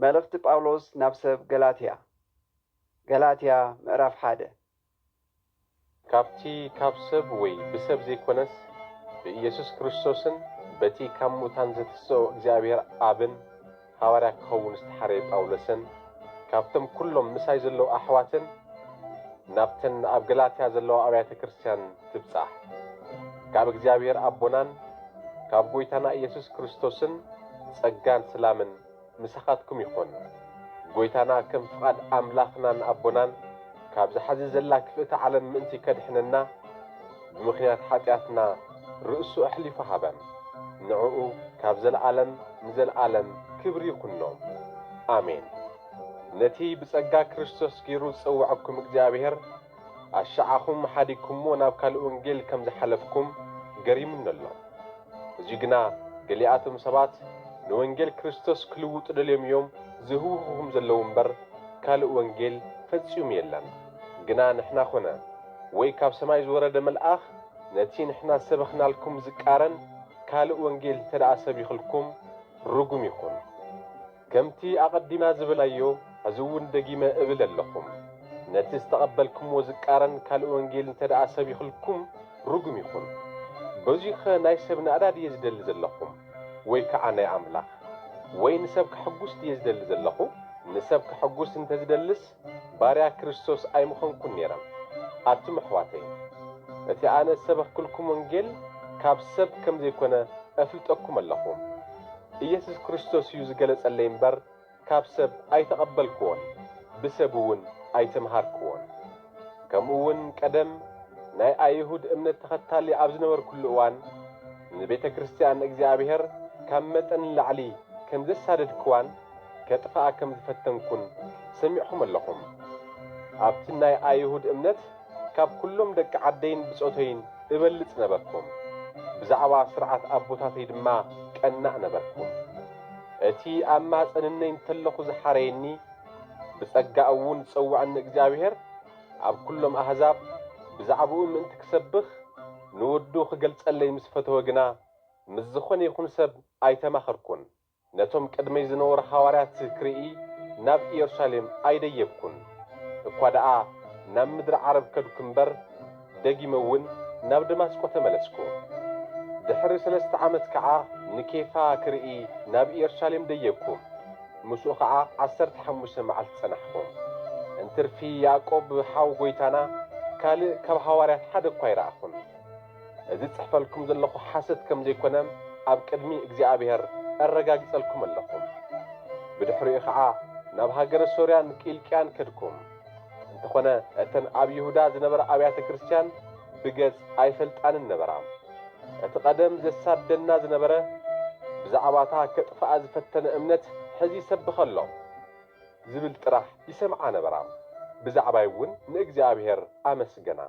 መልእኽቲ ጳውሎስ ናብ ሰብ ገላትያ። ገላትያ ምዕራፍ ሓደ። ካብቲ ካብ ሰብ ወይ ብሰብ ዘይኮነስ ብኢየሱስ ክርስቶስን በቲ ካብ ሙታን ዘተስኦ እግዚኣብሔር ኣብን ሃዋርያ ክኸውን ዝተሓረየ ጳውሎስን ካብቶም ኩሎም ምሳይ ዘለዉ ኣሕዋትን ናብተን ኣብ ገላትያ ዘለዋ ኣብያተ ክርስቲያን ትብጻሕ። ካብ እግዚኣብሔር ኣቦናን ካብ ጐይታና ኢየሱስ ክርስቶስን ጸጋን ስላምን ምሳኻትኩም ይኹን። ጐይታና ከም ፍቓድ ኣምላኽናን ኣቦናን ካብዛ ሕዚ ዘላ ክፍእቲ ዓለም ምእንቲ ከድሕነና ብምኽንያት ሓጢኣትና ርእሱ ኣሕሊፉ ሃበ። ንዕኡ ካብ ዘለኣለም ንዘለኣለም ክብሪ ይኹኖ። ኣሜን። ነቲ ብጸጋ ክርስቶስ ገይሩ ዝጸውዐኩም እግዚኣብሔር ኣሻዓኹም ሓዲግኩሞ ናብ ካልእ ወንጌል ከም ዝሓለፍኩም ገሪሙኒ ኣሎ። እዚ ግና ገሊኣቶም ሰባት ንወንጌል ክርስቶስ ክልውጡ ደልዮም እዮም ዝህውኹኹም ዘለዉ እምበር ካልእ ወንጌል ፈጺሙ የለን። ግና ንሕና ኾነ ወይ ካብ ሰማይ ዝወረደ መልኣኽ ነቲ ንሕና ዝሰበኽናልኩም ዝቃረን ካልእ ወንጌል እንተ ደኣ ሰቢኽልኩም ርጉም ይኹን። ከምቲ ኣቐዲምና ዝበልናዮ፣ ሕዚ እውን ደጊመ እብል ኣለኹም፣ ነቲ ዝተቐበልኩምዎ ዝቃረን ካልእ ወንጌል እንተ ደኣ ሰቢኽልኩም ርጉም ይኹን። በዚኸ ናይ ሰብ ናእዳ ድየ ዝደሊ ዘለኹ ወይ ከዓ ናይ ኣምላኽ? ወይ ንሰብ ከሐጉስ ድየ ዝደሊ ዘለኹ? ንሰብ ከሐጉስ እንተ ዝደልስ ባርያ ክርስቶስ ኣይምኾንኩን ነይረ። ኣቱም ኣሕዋተይ፣ እቲ ኣነ ዝሰበኽኩልኩም ወንጌል ካብ ሰብ ከም ዘይኮነ እፍልጠኩም ኣለኹ። ኢየሱስ ክርስቶስ እዩ ዝገለጸለይ እምበር ካብ ሰብ ኣይተቐበልክዎን፣ ብሰብ እውን ኣይተምሃርክዎን። ከምኡ እውን ቀደም ናይ ኣይሁድ እምነት ተኸታሊ ኣብ ዝነበርኩሉ እዋን ንቤተ ክርስቲያን እግዚኣብሔር ካብ መጠን ንላዕሊ ከም ዘሳደድክዋን ከጥፍኣ ከም ዝፈተንኩን ሰሚዕኹም ኣለኹም። ኣብቲ ናይ ኣይሁድ እምነት ካብ ኩሎም ደቂ ዓደይን ብጾተይን እበልጽ ነበርኩም። ብዛዕባ ስርዓት ኣቦታተይ ድማ ቀናእ ነበርኩም። እቲ ኣብ ማህጸንነይ እንተለኹ ዝሓረየኒ ብጸጋ እውን ዝጸውዐኒ እግዚኣብሔር ኣብ ኩሎም ኣህዛብ ብዛዕባኡ ምእንቲ ክሰብኽ ንወዱ ክገልጸለይ ምስ ፈተወ ግና ምስ ዝኾነ ይኹን ሰብ ኣይተማኸርኩን። ነቶም ቅድመይ ዝነበሩ ሃዋርያት ክርኢ ናብ ኢየሩሳሌም ኣይደየብኩን። እኳ ደኣ ናብ ምድሪ ዓረብ ከድኩ እምበር፣ ደጊመ እውን ናብ ደማስቆ ተመለስኩ። ድሕሪ ሰለስተ ዓመት ከዓ ንኬፋ ክርኢ ናብ ኢየሩሳሌም ደየብኩ። ምስኡ ከዓ ዓሰርተ ሓሙሽተ መዓልቲ ጸናሕኩ። እንትርፊ ያዕቆብ ሓው ጐይታና ካልእ ካብ ሃዋርያት ሓደ እኳ ኣይረኣኹን። እዚ ጽሕፈልኩም ዘለኹ ሓሰት ከም ዘይኮነ ኣብ ቅድሚ እግዚኣብሔር ኣረጋግጸልኩም ኣለኹ። ብድሕሪኡ ኸዓ ናብ ሃገረ ሶርያን ቂልቅያን ከድኩም። እንተኾነ እተን ኣብ ይሁዳ ዝነበራ ኣብያተ ክርስትያን ብገጽ ኣይፈልጣንን ነበራ። እቲ ቀደም ዘሳደና ዝነበረ ብዛዕባታ ከጥፍኣ ዝፈተነ እምነት ሕዚ ይሰብኽ ኣሎ ዝብል ጥራሕ ይሰምዓ ነበራ። ብዛዕባይ እውን ንእግዚኣብሔር ኣመስገና።